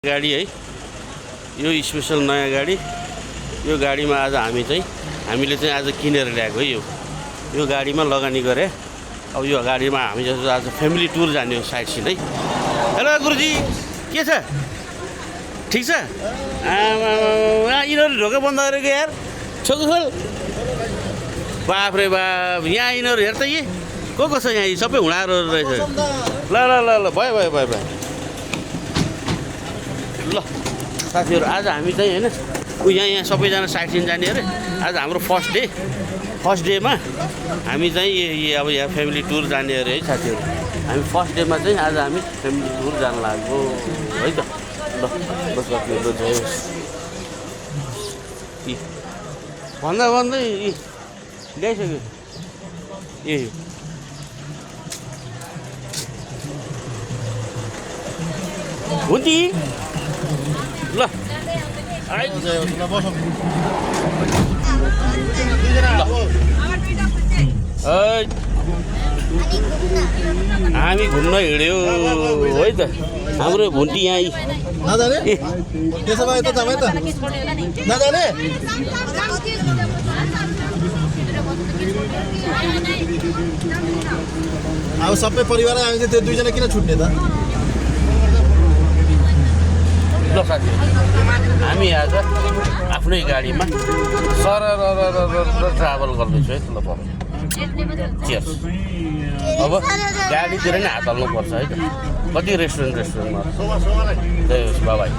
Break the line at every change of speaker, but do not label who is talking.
गाडी है यो स्पेसल नयाँ गाडी। यो गाडीमा आज हामीले चाहिँ आज किनेर ल्याएको है। यो गाडीमा लगानी गरे। अब यो गाडीमा हामी जस्तो आज फ्यामिली टुर जाने हो साइड सिन है। हेलो गुरुजी, के छ? ठिक छ? यिनीहरू ढोका बन्द गरेको यार, छोको खोल। बाफ रे बाफ, यहाँ यिनीहरू हेर त, यी को छ यहाँ? यी सबै हुँडाहरू रहेछ। ल ल ल ल भयो भयो भयो भयो ल साथीहरू, आज हामी चाहिँ होइन यहाँ सबैजना साइड सिन जाने अरे। आज हाम्रो फर्स्ट डेमा हामी चाहिँ अब यहाँ फ्यामिली टुर जाने अरे है साथीहरू। हामी फर्स्ट डेमा चाहिँ आज हामी फ्यामिली टुर जान लाग्यो है त। ल बस भन्दा भन्दै ल्याइसक्यो ए हुन्थी। ल हामी घुम्न हिँड्यो है त। हाम्रो भुन्टी यहाँ
नजाने त्यसो भए त तपाईँ त नजाने। अब सबै परिवार हामी चाहिँ त्यो दुईजना किन छुट्ने त?
ल साथी, हामी आज आफ्नै गाडीमा ट्राभल गर्दैछु है त। ल चियर्स। अब गाडीतिर नै हात हाल्नुपर्छ है त। कति रेस्टुरेन्टमा। जय होस्, बाबाई।